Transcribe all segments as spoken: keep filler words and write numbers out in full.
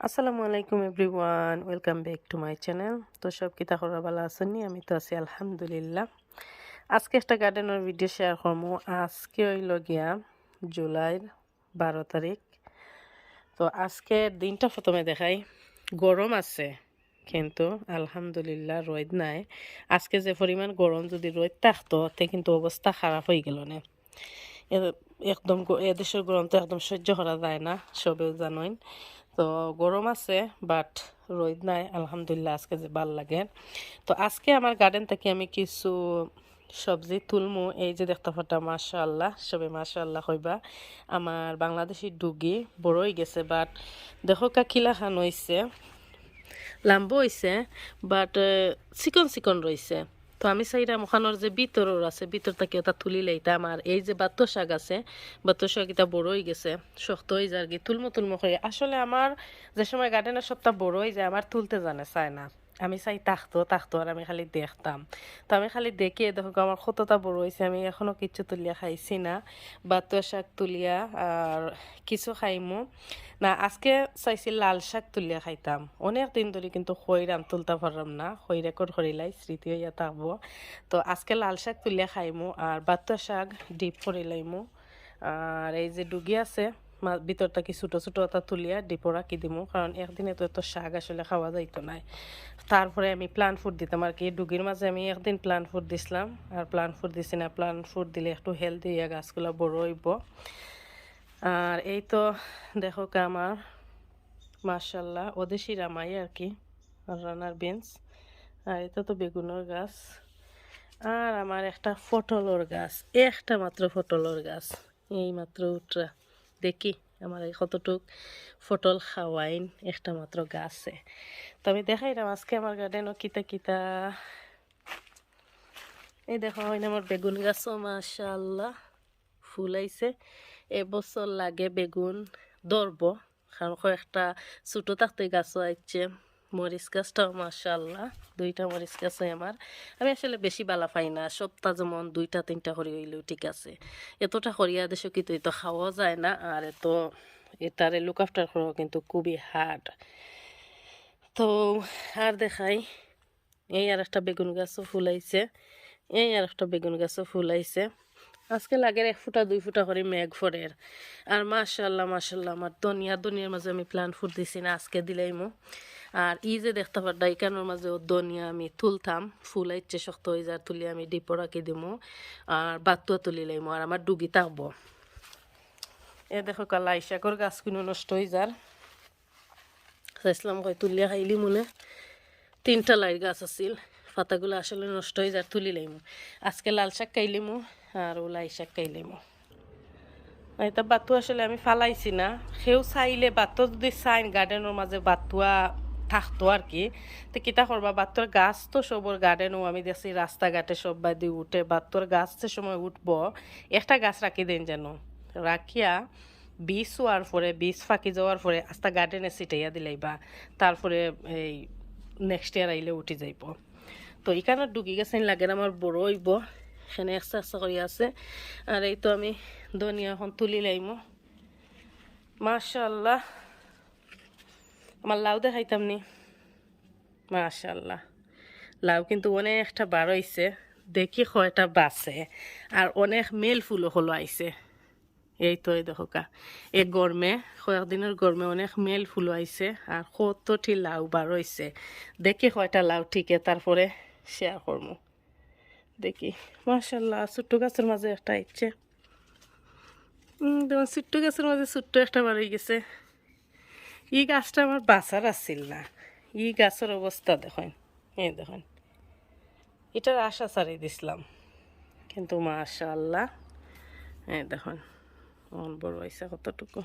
আসসালামু আলাইকুম everyone, welcome back to my channel। তো সব কিতা খবর, ভালা আছইন নি? আমি তো আছি আলহামদুলিল্লাহ। আজকে একটা গার্ডেনর ভিডিও শেয়ার করমু। আজকে অইলো গিয়া জুলাইর বারো তারিখ। তো আজকের দিনটা প্রথমে দেখাই, গরম আছে কিন্তু আলহামদুলিল্লাহ রইদ নাই। আজকে যে পরিমাণ গরম, যদি রইদ থাকতো তে কিন্তু অবস্থা খারাপ অইগেলো নে। এ-, একদম গ-, এদেশর গরম তো একদম সহ্য করা যায় না, সবেউ জানইন। তো গরম আছে, but রইদ নাই, আলহামদুলিল্লাহ আজকে যে ভালা লাগে। তো আজকে আমার গার্ডেন থাকি আমি কিছু সবজি তুলমু। এই যে দেখতা পাররা, মাশাআল্লাহ, সবে মাশাআল্লাহ কইবা। আমার বাংলাদেশি ডুগি বড় অইগেছে, but দেখউক্কা কিলাখান অইছে, লাম্বা অইছে, but, এ, চিকন চিকন রইছে। তো আমি চাইরাম অখানর যে ভিতরর আছে, ভিতর থাকি ওটা তুলি লাইতাম। আর এই যে বাতুয়া শাক আছে, বাতুয়া শাক ইটা বড় অইগেছে, শক্ত অইযারগি, তুলমু তুলমু করি। আসলে আমার যে সময় গার্ডেনর সবটা বড় অইযায়, আমার তুলতে জানে চায় না। আমি চাই থাকতো, থাকতো, আর আমি খালি দেখতাম। তো আমি খালি দেখি, দেখউক্কা আমার কতটা বড় অইছে, আমি এখনো কিচ্ছু তুলিয়া খাইছি না। বাতুয়া শাক তুলিয়া আর কিছু খাইমু না, আজকে চাইছি লাল শাক তুলিয়া খাইতাম। অনেক দিন ধরি কিন্তু কইরাম, তুলতা পাররাম না, কই record করিলাই, স্মৃতি অইয়া থাকবো। তো আজকে লাল শাক তুলিয়া খাইমু আর বাতুয়া শাক dip করিলাইমু। আর এই যে ডুগি আছে, মা-, ভিতর থাকি ছোট ছোট ওটা তুলিয়া dipও রাখি দিমু, কারণ একদিনে তো এত শাক আসলে খাওয়া যাইতো নায়। তারপরে আমি plant food দিতাম আর কি, ডুগির মাঝে আমি একদিন plant food দিছলাম, আর plant food দিছি না। Plant food দিলে একটু healthy অইয়া গাছগুলা বড় অইবো। আর এই তো দেখউক্কা আমার মাশাআল্লাহ ওদেশি রামাই আর কি, আর রানার বিনস। আর এটা তো বেগুনর গাছ। আর আমার একটা পটলর গাছ, একটা মাত্র পটলর গাছ, এই মাত্র উঠরা। দেখি আমার এই কতটুক পটল খাওয়াইন একটা মাত্র গাছে। তো আমি দেখাইরাম আজকে আমার গার্ডেনও কিতা কিতা। এই দেখো, অইন আমার বেগুন গাছও মাশাআল্লাহ ফুল আইছে। এবছর লাগে বেগুন ধরবো, কারণ কয়েকটা ছোট থাকতে গাছও আইছে। মরিচ গাছটাও মাশাআল্লাহ, দুইটা মরিচ গাছ অয় আমার। আমি আসলে বেশি ভালা পাই না, সপ্তাহ যেমন দুইটা তিনটা করি অইলেও ঠিক আছে। এতটা করিয়া দেশো কিতা অইতো খাওয়া যায় না, আর এত এটারে look after করা কিন্তু খুবই hard। তো আর দেখাই, এই আর একটা বেগুন গাছও ফুল আইছে, এই আর একটা বেগুন গাছও ফুল আইছে। আজকে লাগের এক ফুটা দুই ফুটা করি মেঘ পড়ের। আর মাশাআল্লাহ, মাশাআল্লাহ, আমার ধনিয়া, ধনিয়ার মাঝে আমি plant food দিছি না, আজকে দিলাইমু। আর ই যে দেখতা পাররা, ইকানোর মাঝেও ধনিয়া আমি তুলতাম, ফুল আইছে শক্ত অইযার, তুলি আমি dipও রাখি দিমু, আর বাতুয়া তুলি লাইমু, আর আমার ডুগি থাকবো। এ দেখউক্কা, লাই শাকর গাছ কুনু নষ্ট অইযার। চাইছলাম কই তুলিয়া খাইলিমু নে, তিনটা লাইর গাছ আছিল, পাতাগুলা আসলে নষ্ট অইযার, তুলি লাইমু। আজকে লাল শাক খাইলিমু, আর ও লাই শাক খাইলিমু। আর এটা বাতুয়া আসলে আমি ফালাইছি না, কেউ চাইলে বাতুয়া যদি চাইন গার্ডেনর মাঝে বাতুয়া থাকতো আর কি, তে কিতা করবা, বাতুয়ার গাছ তো সবর গার্ডেনও আমি দেখছি রাস্তাঘাটে সব বায়দি উঠে, বাতুয়ার গাছ যে সময় উঠবো, একটা গাছ রাখি দেইন যেন, রাখিয়া বীজ অওয়ার পরে, বীজ ফাকি যাওয়ার পরে আস্তা গার্ডেনে ছিটাইয়া দিলাইবা, তারপরে এই next year আইলে উঠি যাইবো। তো ইকানো ডুগি গাছইন লাগের আমার বড় অইবো, এখানে একসা একসা করি আছে। আর এই তো আমি ধনিয়া এখন তুলি লাইমু। মাশাআল্লাহ, আমার লাউ দেখাইতাম নি। মাশাআল্লাহ, লাউ কিন্তু অনেকটা বার অইছে, দেখি কয়টা বাচে, আর অনেক মেল ফুল অকলও আইছে। এই তো, এই দেখউক্কা, এ গরমে, কয়েকদিনর গরমে অনেক মেল ফুল আইছে, আর কতটি লাউ বার অইছে। দেখি কয়টা লাউ টিকে, তারপরে share করমু। দেখি, মাশাআল্লাহ, ছোট্ট গাছর মাঝে একটা আইছে। উম, দেখুন, ছোট্ট গাছর মাঝে ছোট্ট একটা বার অইগেছে। ই গাছটা আমার বাচার আছিল না, ই গাছর অবস্থা দেখইন, এই দেখইন, ইটার আশা ছাড়ি দিছলাম, কিন্তু মাশাআল্লাহ, এই দেখইন, অখন বড় অইছে কতটুকু।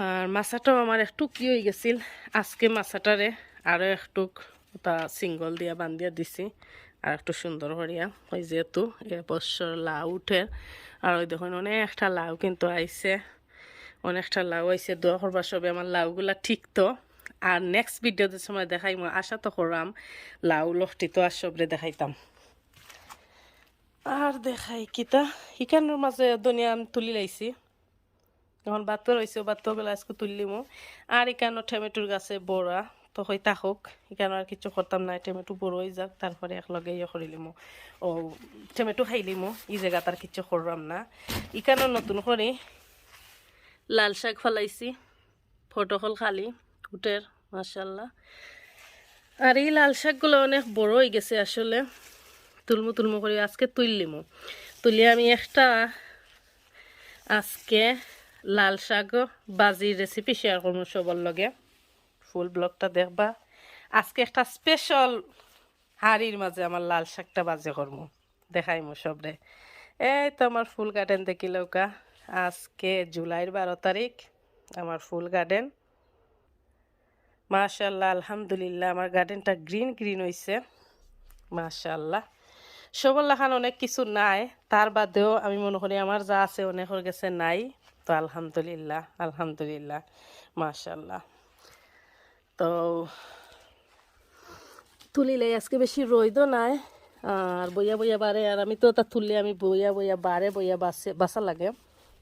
আর মাচাটাও আমার একটুক ই অইগেছিল, আজকে মাচাটারে আরও একটুক ওটা সিঙ্গল দিয়া বান্ধিয়া দিছি, আর একটু সুন্দর করিয়া। ওই যেহেতু এবছর লাউ উঠের, আর ওই দেখইন অনেকটা লাউ কিন্তু আইছে, অনেকটা লাউ আইছে। দোয়া করবা সবে আমার লাউগুলা টিকতো। আর next video যে সময় দেখাইমু, আশা তো করাম লাউ লহটিতো আর সবরে দেখাইতাম। আর দেখাই কিতা, ইকানোর মাঝে ধনিয়া আমি তুলি লাইছি। এখন বাত্তু রইছে, বাত্তুগুলা আজকে তুলিলিমু। আর ইকানো টমেটোর গাছে বড়া, তো হই থাকুক, ইকানো আর কিছু করতাম না, টমেটো বড় হই যাক, তারপরে একলগে ইয়ে করিলিমু। ও, টমেটো খাইলিমু, ই জাগাত আর কিছু করলাম না। ইকানো নতুন করি লাল শাক ফালাইছি, ফটো অকল খালি উঠের, মাশাআল্লাহ। আর এই লাল শাকগুলা অনেক বড় হই গেছে আসলে, তুলমু তুলমু করি আজকে তুললিমু। তুলি আমি একটা আজকে লাল শাক বাজির রেসিপি শেয়ার করমু সবর লগে। ফুল ব্লগটা দেখবা। আজকে একটা স্পেশাল হাড়ির মাঝে আমার লাল শাকটা বাজি করমু, দেখাইমু সবরে। এই তো আমার ফুল গার্ডেন দেখিলাউক্কা, আজকে জুলাইর বারো তারিখ, আমার ফুল গার্ডেন। মাশাআল্লাহ, আলহামদুলিল্লাহ, আমার গার্ডেনটা গ্রিন গ্রিন হইছে। মাশাআল্লাহ, সবর লাখান অনেক কিছু নাই, তার বাদেও আমি মনে করি আমার যা আছে অনেকর গেছে নাই। তো আলহামদুলিল্লাহ, আলহামদুলিল্লাহ, মাশাআল্লাহ। তো তুলিলে আজকে বেশি রইদও নাই, আর বইয়া বইয়া বারে, আর আমি তো তা তুললে আমি বইয়া বইয়া বারে বইয়া বাসে, বাসা লাগে,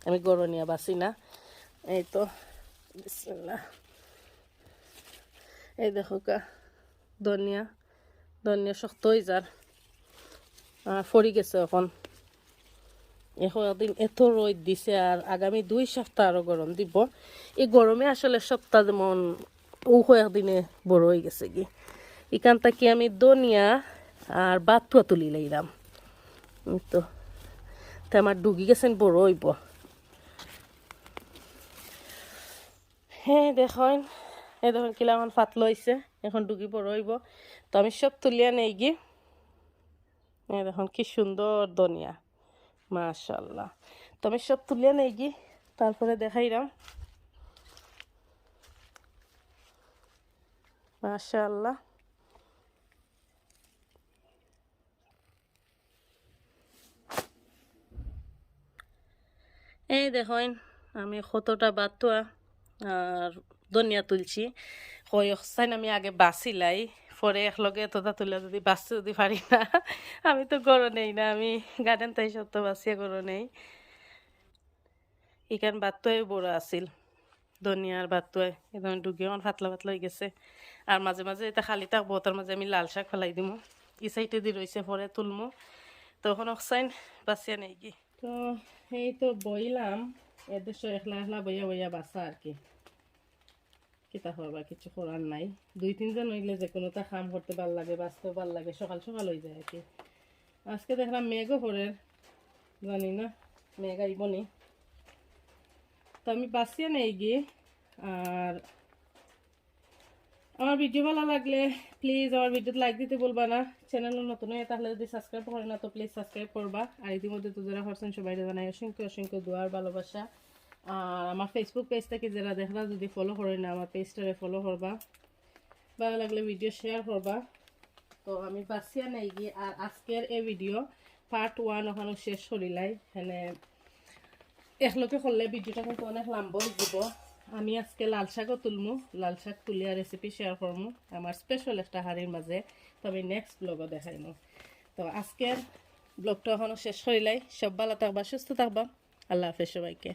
আমি গরনিয়া বাসি না। এই তো, বিসমিল্লাহ। এই দেখো কা, ধনিয়া, ধনিয়া শক্ত হয়ে যার, আর ফড়ি গেছে এখন। এখন একদিন এত রোদ দিছে, আর আগামী দুই সপ্তাহ আরো গরম দিব। এই গরমে আসলে সপ্তাহ যেমন ও কয়েকদিনে বড় হয়ে গেছে কি। এখান থেকে আমি ধনিয়া আর বাতুয়া তুলি লাইলাম। এই তো, তে আমার ডুগি গেছেন বড় হইব। হ্যাঁ, দেখইন, এই দেখইন কিলা এখন পাতলা হইছে, এখন ডুগি বড় হইব। তো আমি সব তুলিয়া নেই গি। এই দেখইন কি সুন্দর ধনিয়া, মাশাআল্লাহ। তো আমি সব তুলিয়া নেই গি, তারপরে দেখাইলাম। মাশাআল্লাহ। এই দেখইন, আমি কতটা বাতুয়া আর ধনিয়া তুলছি। কই অকসাইন আমি আগে বাছিলাই, পরে একলগে এতটা তুলে যদি বাছতে যদি পারি না, আমি তো গরো নেই না, আমি গার্ডেন তাই সত্য বাছিয়া গরো নেই। এখান বাতুয়াই বড় আছিল, ধনিয়ার বাতুয়াই। এখন ডুগি আমার পাতলা পাতলা হয়ে গেছে। আর মাঝে মাঝে এটা খালি থাকবো, তার মাঝে আমি লাল শাক ফেলাই দিমু। ই সাইডে দি রইছে, পরে তুলমু। তো এখন অকসাইন বাছিয়া নেই গি। তো এই তো বইলাম, এদেশে একলা একলা বইয়া বইয়া বাসা আর কি। কিতা করবা, কিছু করার নাই। দুই তিনজন হইলে যে কোনোটা কাম করতে ভালা লাগে, বাঁচতেও ভালা লাগে, সকাল সকাল হয়ে যায় আর কি। আজকে দেখলাম মেঘও পড়ের, জানি না মেঘ আইব নি। তো আমি বাছিয়া নেই গিয়ে। আর আমার ভিডিও ভালো লাগলে প্লিজ আমার ভিডিওতে লাইক দিতে ভুলবা না। চ্যানেল নতুন হয়ে থাকলে যদি সাবস্ক্রাইব করে না তো প্লিজ সাবস্ক্রাইব করবা। আর ইতিমধ্যে তো যারা করছেন সবাই জানাই অসংখ্য অসংখ্য দোয়ার ভালোবাসা। আর আমার ফেসবুক পেজটা কি যারা দেখরা যদি ফলো করে না আমার পেজটারে ফলো করবা, ভালো লাগলে ভিডিও শেয়ার করবা। তো আমি বাছিয়া নেই গিয়ে আর আজকের এই ভিডিও পার্ট ওয়ান ওখানে শেষ করিলাই। মানে একলগে করলে ভিডিওটা কিন্তু অনেক লম্বা হয়ে যাব। আমি আজকে লাল শাকও তুলমু, লাল শাক তুলিয়া রেসিপি শেয়ার করমু আমার স্পেশাল একটা হাড়ির মাঝে। তো আমি নেক্সট ব্লগও দেখাইমু। তো আজকের ব্লগটা ওখানে শেষ করিলাই। সব ভালো থাকবা, সুস্থ থাকবা। আল্লাহ হাফেজ সবাইকে।